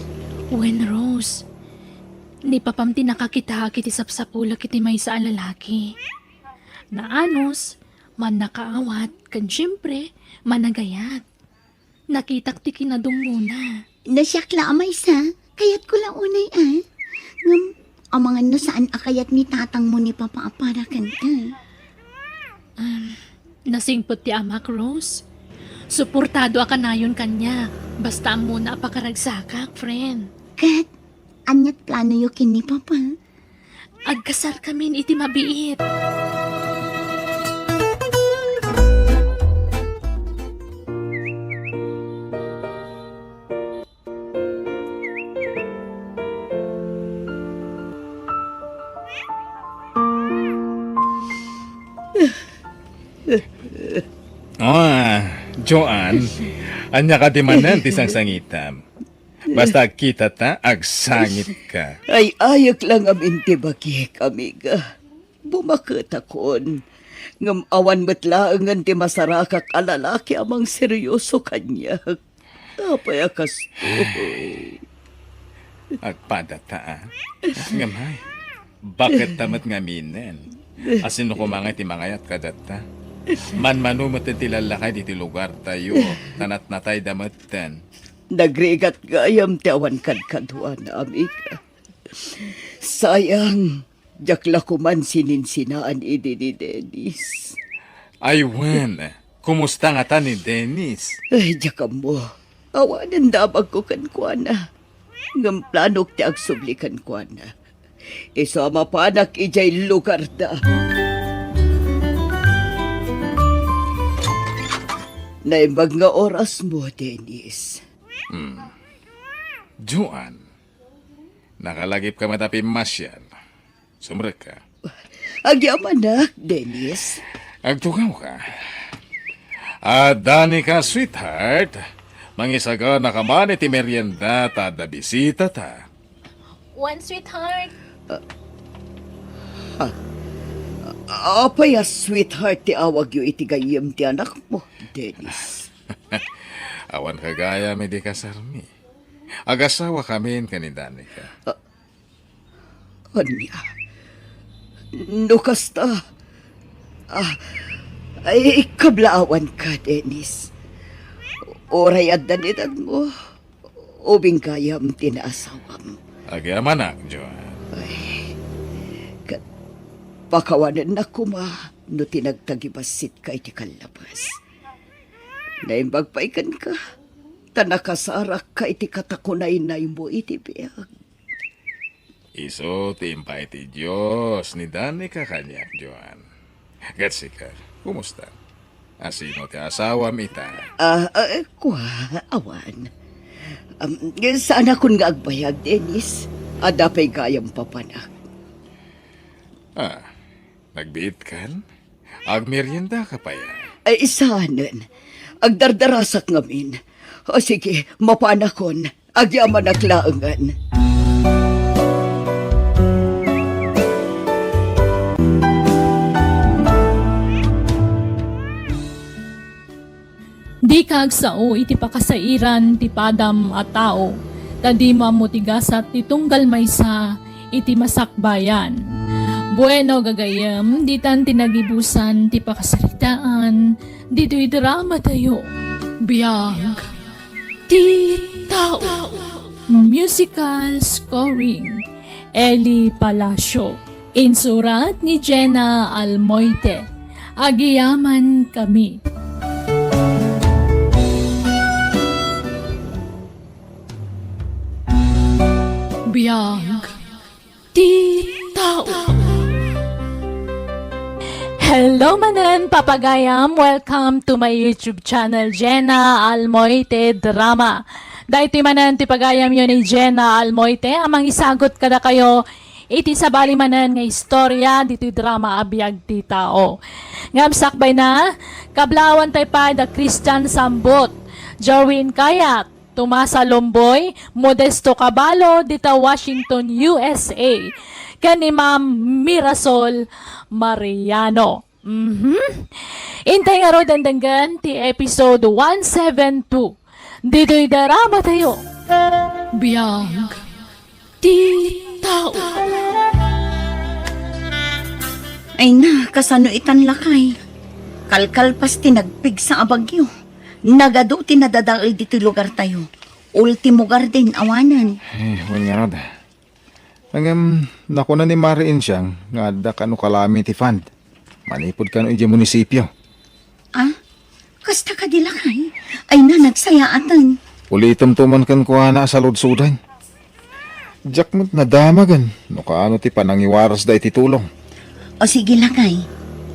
Wen, Rose. Ni Papam ti nakakitaak iti sapsapulek iti maysa a lalaki. Naanus, mannakaawat, ken siempre, managayat. Nakitak ti kinadumona. No siak la a maysa, kayatko la unay a. Ngem, amangan no saan a kayat ni tatangmo ni Papa a para kenka. Um, nasingpet ti amak, Rose. Suportado a kanayon kaniak. Basta ammona a pakaragsakak, friend. Ket, aniat planoyo ken ni Papa? Agkasarkamin iti mabiit. Ah, Joan, ania kadi manen ti sangsangitam? Basta agkitata, agsangitka. Ay-ayek la ngamin ti bagik, amiga. Bumaketakon. Ngem awan met laengen ti masarakak a lalaki a mangseryoso kaniak. Apay a kastoy? Agpadata, a. Ngem ay, baketta met ngaminen? A sino koma nga ti mangayat kadatta? Manmano met ti lallakay ditoy lugartayo, ta natnatayda metten. Nagrigat gayam ti awan kadkaduana, amiga. Sayang, diak la koman sininsinaan idi ni Dennis. Ay wen, kumusta ngata ni Dennis? Ay, diak ammo. Awanen damagko kenkuana. Ngem planok ti agsubli kenkuana. Isu a mapanak idiay lugarda. Naimbag nga orasmo, Dennis. Hmm. Joan, nakalagipka met a pimmasiar. Sumrekka. Agyamanak, Dennis. Agtugawka. A Danica, sweetheart, mangisaganaka man iti merienda ta adda bisitata. Wen, sweetheart. Ah, ah, apay a sweetheart ti awagyo iti gayyem ti anakmo, Dennis? Awanka gayam idi kasarmi. Agasawakamin ken ni Danica. Ah, ania? No kasta, ah, ay, kablaawanka, Dennis. Uray adda ni edadmo, ubing gayam ti naasawam. Agyamanak, Joan. Ay, ket pakawanennak koma no ti nagtagibassit ka iti kallabas. Naimbag pay kenka, ta nakasarakka iti katakunaynaymo iti biag. Isu ti impay ti Dios ni Danica kaniak, Joan. Ket sika, kumusta? Asino ti asawam ita? Ah, ah, kua, awan. Am, saanakon nga agbayag, Dennis. Adda pay gayam papanak. Ah, nagbiitkan? Agmeriendaka pay a? Ay, saanen. Agdardarasak ngamin. O sige, mapanakon. Agyamanak laengen. Dika agsao iti pakasairan ti padam a tao, ta dimo ammo ti gasat ti tunggal maysa iti masakbayan. Bueno, gagayyem, ditan ti nagibusan ti pakasaritaan ditoy dramatayo. Biag ti tao. Musical scoring, Eli Palacio. Insurat ni Jenna Almoite. Agyamankami. Biag ti tao. Hello manen, papagayam. Welcome to my YouTube channel, Jenna Almoite Drama. Daytoy manen ti pagayamyo ni Jenna Almoite a mangisagut kadakayo iti sabali manen nga istorya ditoy drama a Biag ti Tao. Ngem sakbayna, kablaawan tayo pay da Christian Sambut, Jerwin Kayat, Tomasa Lomboy, Modesto Caballo, dita Washington, U S A, ken ni Ma'am Mirasol Mariano. Mhm. Intay ngarud denggen ti episode one seven two. Ditoy drama tayo. Biag ti tao. Ay na, kasano itan lakay? Kalkalpas ti nagpigsa a bagyo. Nagadu ti nadadael ditoy lugar tayo. Ultimo garden, awanen. Eh, wen ngarud. Ngem, nakuna ni Mari Insiang nga adda kano kalami ti fund. Manipud kano idiay munisipyo. Ah? Kasta kadi lakay? Ay na, nagsayaaten. Ulitemto man kenkuana a saludsoden. Diak met nadamagen no kaano ti panangiwarasda iti tulong. O sige lakay,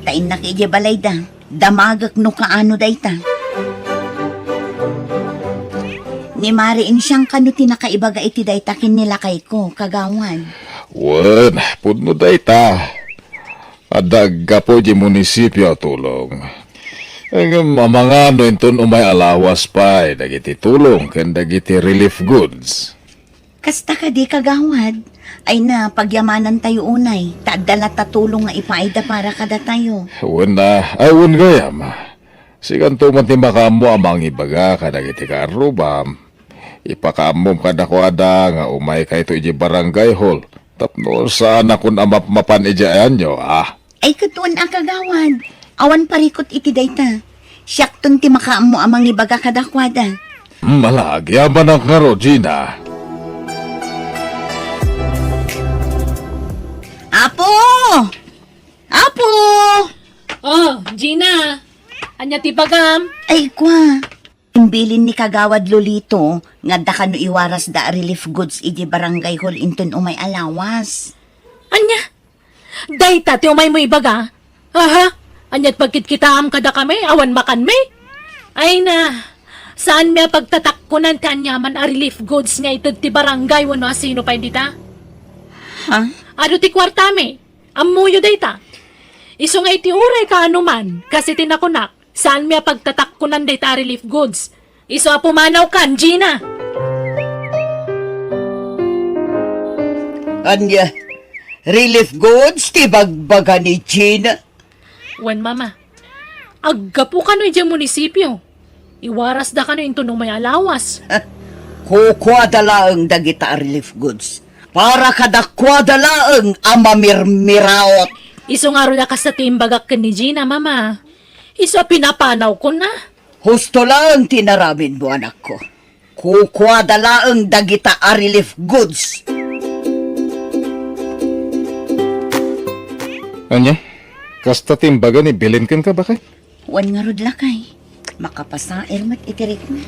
ta innak idiay balayda. Damagek no kaano dayta. Ni Mari Insiang kano ti nakaibaga iti dayta ken ni lakayko, kagawad? Wen, pudno dayta. Adda aggapu idiay munisipyo a tulong. Ngem amangan no inton umay a lawas pay dagiti tulong ken dagiti relief goods. Kasta kadi, kagawad? Ay na, pagyamanantayo unay, ta adda latta tulong nga ipaayda para kadatayo. Wen a, ay wen gayam. Sikanto man ti makaammo a mangibaga kadagiti kaarrubam. Ipakaammom kadakuada nga umaykayto idiay barangay hall tapno saanakon a mapmapan idiay ayanyo, a? Ay, ket wen a, kagawad. Awan parikut iti dayta. Siakton ti makaammo a mangibaga kadakuada. Hmm, ala, agyamanak ngarud, Gina. Apo! Apo! Oh, Gina! Ania ti bagam? Ay, kua. Imbilin ni Kagawad Lolito nga adda kano iwarasda a relief goods idiay barangay hall inton umay a lawas. Ania? Dayta ti umaymo ibaga? Aha? Ania't pagkitkitaam kadakami? Awan makanmi? Ay na, saanmi a pagtatakkonan ti aniaman a relief goods nga ited ti barangay wenno a sino pay dita? Ha? Adu ti kuartami? Ammoyo dayta. Isu nga iti uray kaano man, kas iti nakunak, saanmi a pagtatakkonan dayta a relief goods. Isu a pumanawkan, Gina! Ania, relief goods ti bagbaga ni Gina? Wen, Mama. Aggapu kano idiay munisipyo. Iwarasda kano inton umay a lawas. Kukuada laeng dagita a relief goods. Para kadakuada laeng a mamirmiraot. Isu ngarud a kasta ti imbagak ken ni Gina, Mama. Isu a pinapanawkon a. Husto laeng ti inaramidmo, anakko. Kukuada laeng dagita a relief goods. Ania? Kasta ti imbaga ni Belen kenka, baket? Wen ngarud, lakay. Makapasair met iti rikna.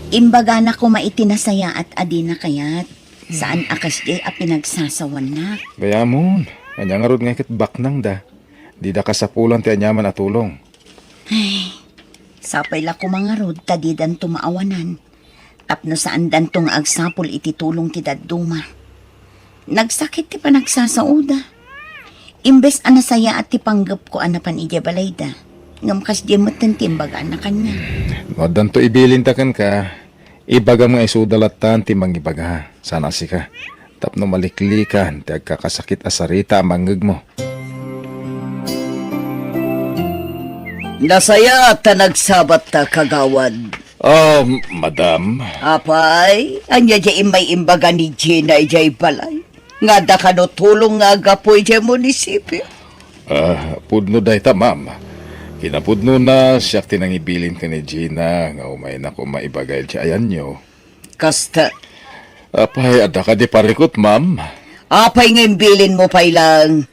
Imbagana koma iti nasayaat a dina kayat. Saan a kasdiay a pinagsasawannak. Gayamon, ania ngarud nga ket baknangda? Dida kasapulan ti aniaman a tulong. Ay, sapay la koma ngarud ta didanto maawanan. Tapno saandanto nga agsapul iti tulong ti dadduma. Nagsakit ti panagsasaoda. Imbes a nasayaat ti panggepko a napan idiay balayda, ngem kasdiay metten ti imbagana kaniak. No addanto ibilinta kenka, ibagam nga isuda lattan ti mangibaga, saan a sika, tapno maliklikan ti agkakasakit a sarita a mangngegmo. Nasayaat ta nagsabatta, kagawad. Ah, madam. Apay, ania diay immay imbaga ni Gina idiay balay? Nga adda kano tulong nga aggapu idiay munisipyo? Ah, pudno dayta, ma'am. Kinapudnona, siak ti nangibilin ken ni Gina nga umayna koma ibaga idiay ayanyo. Kasta. Apay, adda kadi parikut, ma'am? Apay nga imbilinmo pay lang?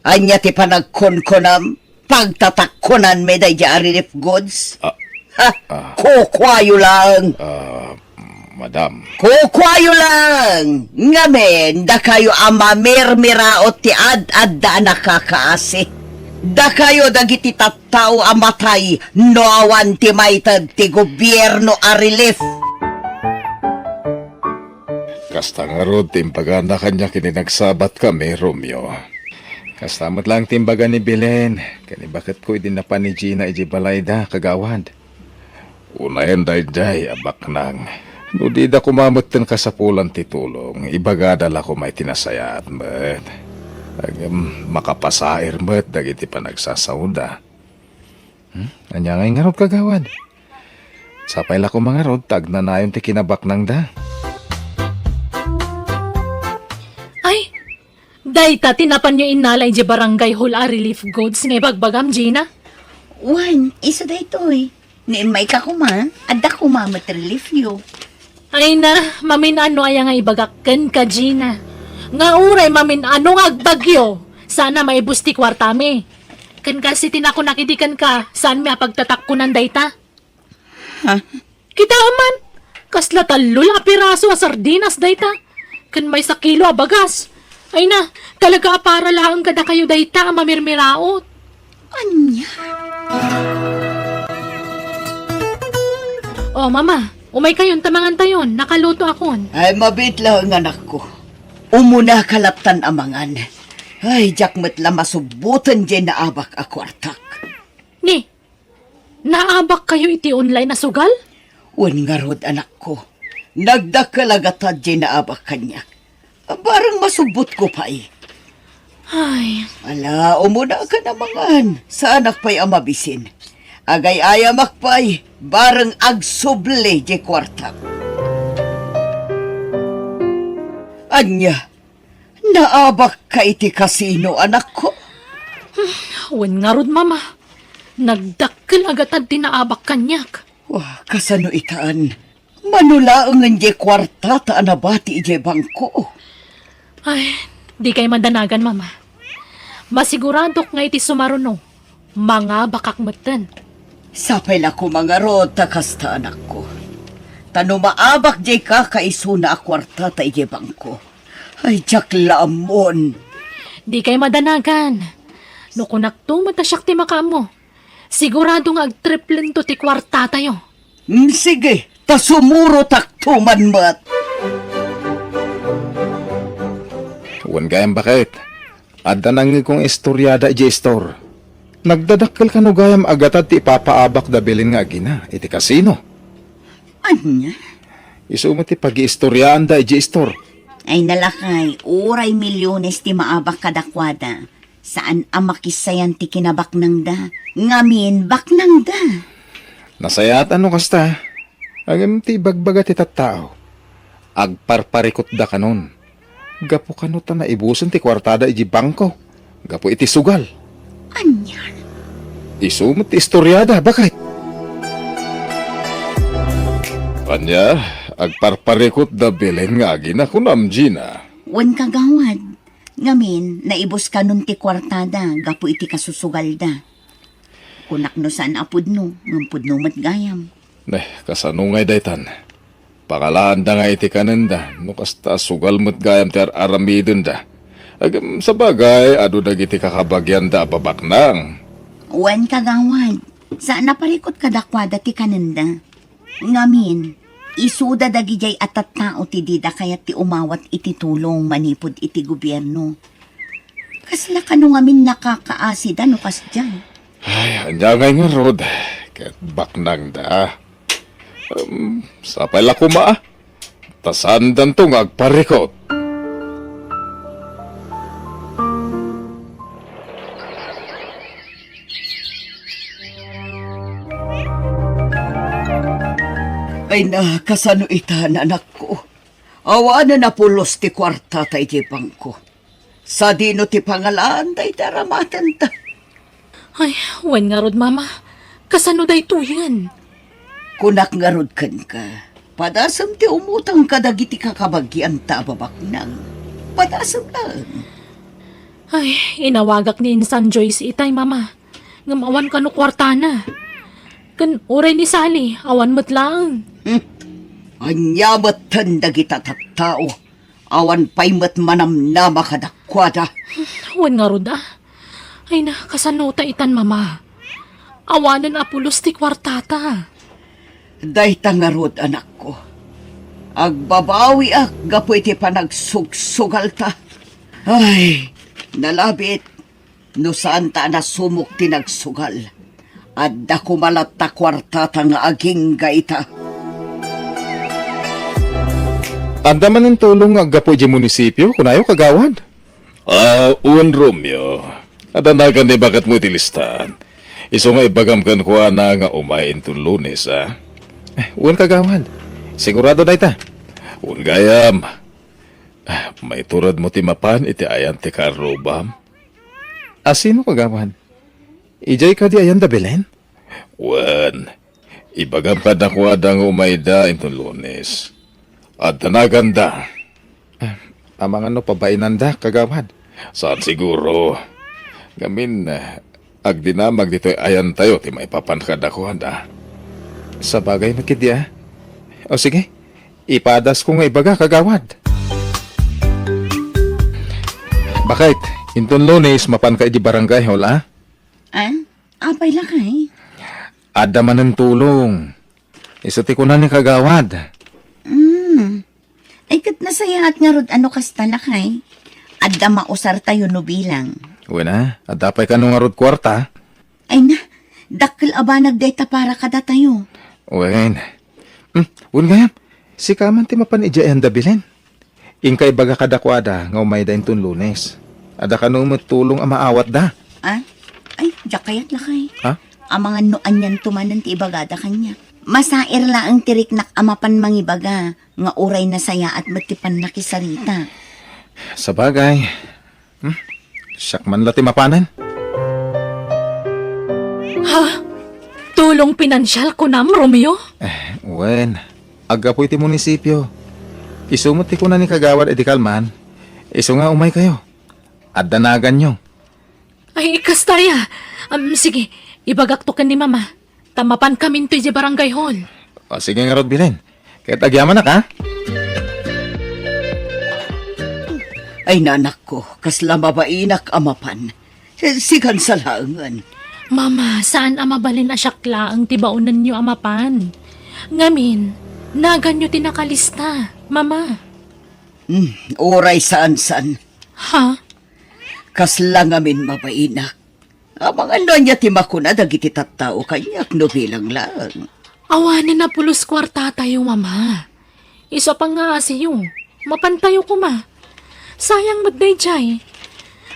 Ania ti panagkunkunam? Pagtatakkunanmi daydiay a relief goods? Ah, ha? Ah. Kukuayo lang. Ah, madam. Kukuayo lang. Ngamin, dakayo a mamirmiraot ti ad-adda a nakakaasi. Dakayo dagiti tattao a matay no awan ti maited ti gobierno a relief. Kasta ngarud ti imbagana kaniak idi nagsabatkami, Romeo. Kasta met laeng ti imbaga ni Belen ken ni baketko idi napan ni Gina idiay balayda, kagawad. Unayen daydiay a baknang. No dida koma metten kasapulan ti tulong, ibagada la koma iti nasayaat met. Ngem makapasair met dagiti panagsasaoda. Hmm? Ania ngay ngarud, kagawad? Sapay la koma ngarud ta agnanayon ti kinabaknangda. Ay, dayta ti napanyo innala idiay barangay hall a relief goods nga ibagbagam, Gina? Wen, isu daytoy. Naimmayka koma, adda koma met reliefyo. Ay na, mamin-ano aya nga ibagak kenka, Gina? Nga uray mamin-ano nga agbagyo, saan a maibus ti kuartami. Ken kas iti nakunak idi kenka, saanmi a pagtatakkonan dayta? Ha? Kitaem man, kasla tallo a piraso a sardinas dayta, ken maysa kilo a bagas. Ay na, talaga a para laeng kadakayo dayta a mamirmiraot. Ania? O, Mama, umaykayon ta mangantayon. Nakaluto akon. Ay, mabiit laeng, anakko. Umunaka lattan a mangan. Ay, diak met la masubboten diay naabak a kuartak. Ni, naabakkayo iti online a sugal? Wen ngarud, anakko. Nagdakkel a gatad diay naabak kaniak. Bareng masubbotko pay. Ay. Ala, umunaka a mangan. Saanak pay a mabisin. Agay-ayamak pay, bareng agsubli diay kuartak. Ania, naabakka iti kasino, anakko? Wen ngarud, Mama. Nagdakkel a gatad ti naabak kaniak. Wa, kasano itan? Mano laengen diay kuartata a nabati idiay bangko? Ay, dikay madanagan, Mama. Masiguradok nga iti sumaruno, mangabakak metten. Sapay la koma ngarud ta kasta, anakko. Ta no maabak diay kakaisuna a kuartata idiay bangko, ay, diak la ammon. Dikay madanagan. No kunakto met a siak ti makaammo, sigurado nga agtriplento ti kuartatayo. Mm, sige, ta sumurotakto man met. Wen gayam, baket. Adda nangngegko nga istoriada idiay istor. Nagdadakkel kano gayam a gatad ti ipapaabak da Belen nga agina iti kasino. Ania? Isu met ti pagiistoriaanda idiay istor. Ay, nalakay, uray milyones ti maabak kadakuada. Saan a makisayan ti kinabaknangda. Ngamin, baknangda. Nasayaat a no kasta. Ngem ti ibagbaga ti tattao, agparparikutda kanon. Gapu kano ta naibusen ti kuartada idiay bangko gapu iti sugal. Ania? Isu met ti istoriada, baket. Ania, agparparikutda Belen nga agina, kunam, Gina? Wen, kagawad. Ngamin, naibus kanon ti kuartada gapu iti kasusugalda. Kunak no saan a pudno, ngem pudno met gayam. Ne, kasano ngay daytan? Pangalaanda nga iti kanenda, no kasta, sugal met gayam ti ar-aramidenda. Ngem sabagay, adu dagiti kakabagianda a babaknang. Wen, kagawad, saan a parikut kadakuada ti kanenda. Ngamin, isuda dagidiay a tattao ti dida kayat ti umawat iti tulong manipud iti gobierno. Kasla kano ngamin nakakaasida no kasdiay? Ay, ania ngay ngarud, ket baknangda. Em, sapay la koma, a. Ta saandanto nga agparikut. Ay na, kasano ita, anakko? Awanen a pulos ti kuartata idiay bangko. Sadino ti pangalaanda iti aramatenta? Ay, wen ngarud, Mama. Kasano daytoyen? Kunak ngarud kenka, padasem ti umutang kadagiti kakabagianta a babaknang. Padasem laeng. Ay, inawagak ni Insan Joyce itay, Mama. Ngem awan kano kuartana. Ken uray ni Sally, awan met laeng. Hmm. Ania metten dagita tattao? Awan pay met manamnama kadakuada. Wen ngarud, a. Ay na, kasano ta itan, Mama? Awanen a pulos ti kuartata. Dayta ngarud, anakko. Agbabawiak gapu iti panagsugsugalta. Ay, nalabit. No saanta a nasumok ti nagsugal, adda koma latta kuartata nga agingga ita. Adda manen tulong nga aggapu idiay munisipio, kunayo, kagawad? Ah, wen, Romeo. Adda nagan ti baketmo iti listaan. Isu nga ibagam kenkuana nga umay inton Lunes, a? Eh, wen, kagawad. Sigurado dayta. Wen gayam. Ah, maituredmo ti mapan iti ayan ti kaarrubam. A, sino, kagawad? Idiay kadi ayan da Belen? Wen, ibagam kadakuada nga umayda inton Lunes. Adda naganda. Ah, amangan no pabainanda, kagawad? Saan siguro. Ngamin, ah, agdinamag ditoy ayantayo ti maipapan kadakuada. Sabagay met ketdi, a. O sige, ipadasko nga ibaga, kagawad. Bakit? Inton Lunes, mapanka idi barangay hall, a? Ah? Apay, lakay? Adda manen tulong. Isu ti kuna ni kagawad. Hmm. Ay, ket nasayaat ngarud a no kasta, lakay. Adda mausartayo no bilang. Wen a, adda pay kano ngarud kuarta? Ay na, dakkel a banag dayta para kadatayo. Wen. Hmm, wen gayam, sika man ti mapan idiay ayan da Belen. Inka ibaga kadakuada nga umayda inton Lunes. Adda kano met tulong a maawatda. Ah? Ay, diak kayat, lakay. Ha? Amangan no anianto manen ti ibagada kaniak. Masaer laeng ti riknak a mapan mangibaga nga uray nasayaat met ti pannakisarita. Sabagay. Hmm? Siak man la ti mapanen. Ha? Tulong pinansial, kunam, Romeo? Eh, wen, aggapu iti munisipio. Isu met ti kuna ni kagawad idi kalman, isu nga umaykayo. Adda naganyo. Ay, kasta aya. Am, sige, ibagakto ken ni Mama. Ta mapankaminto idiay barangay hall. O, sige ngarud, Belen. Ket agyamanak, a? Ay, nanakko, kasla mabainak a mapan. Sikan sa laengen. Mama, saan a mabalin a siak laeng ti baonenyo a mapan. Ngamin, naganyo ti nakalista, Mama. Hmm, uray saan-saan. Ha? Kasla ngamin mabainak. Amangan no ania ti makuna dagiti tattao kaniak no bilang laeng. Awanen a pulos kuartatayo, Mama. Isu a pangngaasiyo, mapantayo koma. Sayang met daydiay.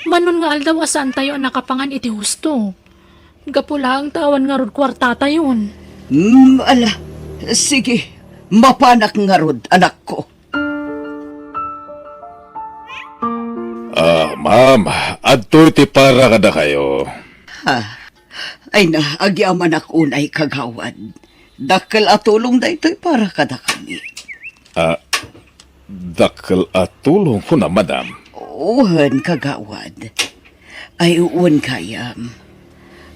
Manon nga aldaw a saantayo a nakapangan iti husto. Gapu laeng ta awan ngarud kuartatayon. Hmm, ala. Sige, mapanak ngarud, anakko. Ah, ma'am, adtoy ti para kadakayo. Ha? Ay na, agyamanak unay, kagawad. Dakkel a tulong daytoy para kadakami. Ah, dakkel a tulong, kuna, madam? Wen, kagawad. Ay, wen gayam.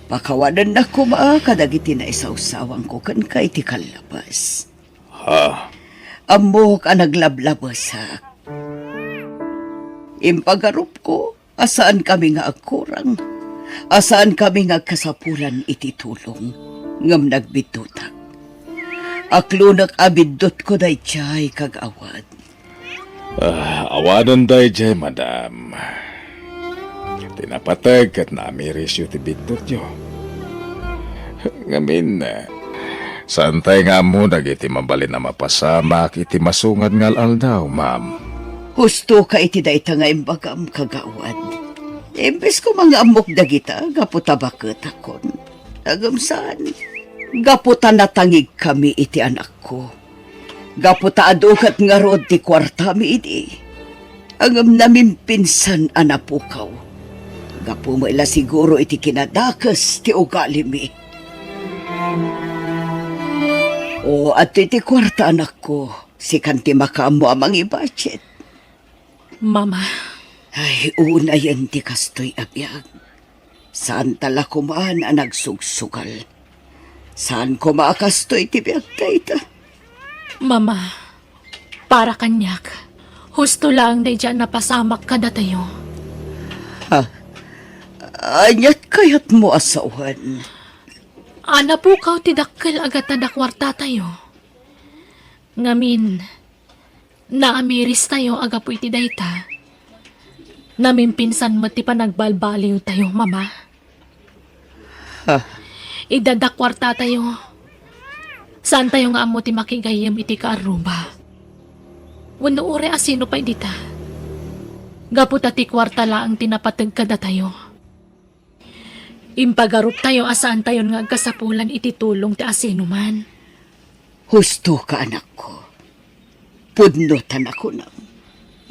Pakawanennak koma kadagiti naisawsawangko kenka iti kallabas. Ha? Ammok a naglablabesak. Impagarupko a saankami nga agkurang, a saankami nga agkasapulan iti tulong, ngem nagbiddutak. Aklonek a biddutko daydiay, kagawad. Ah, awanen daydiay, madam. Ti napateg ket naamirisyo ti biddutyo. Ngamin, saantay nga ammo dagiti mabalin a mapasamak iti masungad nga al-aldaw, ma'am. Hustoka iti dayta nga imbagam, kagawad. Imbes koma nga ammok dagita gapu ta baketakon. Ngem saan, gapu ta natangigkami iti anakko. Gapu ta adu ket ngarud ti kuartami idi. Ngem namimpinsan a napukaw. Gapu met la siguro iti kinadakes ti ugalimi. O, adtoy ti kuarta, anakko. Sikan ti makaammo a mangibudget. Mama. Ay, unayen ti kastoy a biag. Saanta la koman a nagsugsugal. Saan koma a kastoy ti biag dayta? Mama, para kaniak, husto laeng daydiay a napasamak kadatayo. Ha? Aniat kayatmo a sawen? A napukaw ti dakkel a gatada kuartatayo. Ngamin, naamiristayo a gapu iti dayta. Namimpinsan met ti panagbalbaliwtayo, Mama. Ha? Idada kuartatayo. Saantayo nga ammo ti makigayyem iti kaarruba. Wenno uray a sino pay dita. gapu ta ti kuarta laeng ti napateg kadatayo. Impagaruptayo a saantayon nga agkasapulan iti tulong ti asinoman. Husto ka, anakko. Pudno ta nakunam.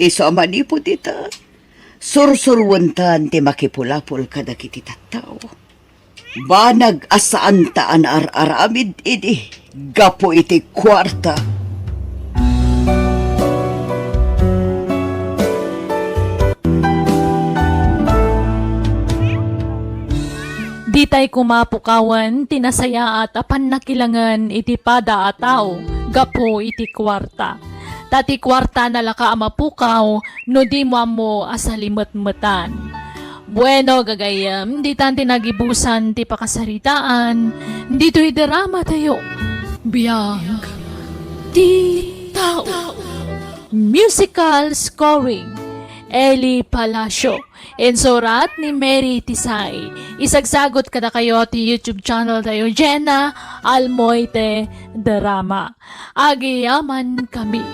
Isu a manipud ita, sursuruentan ti makipulapol kadagiti tattao. Banag a saanta a naar-aramid idi gapu iti kuarta. Ditay koma pukawen ti nasayaat a pannakilangen iti pada a tao gapu iti kuarta. Ta ti kuarta nalaka a mapukaw no dimo ammo a salimetmetan. Bueno, gagayyem, ditan ti nagibusan ti pakasaritaan ditoy drama tayo. Biag ti tao. Musical scoring, Eli Palacio. Insurat ni Mary Tisay. Isagsagut kadakayo ti YouTube channel tayo, Jenna Almoite Drama. Agyamankami.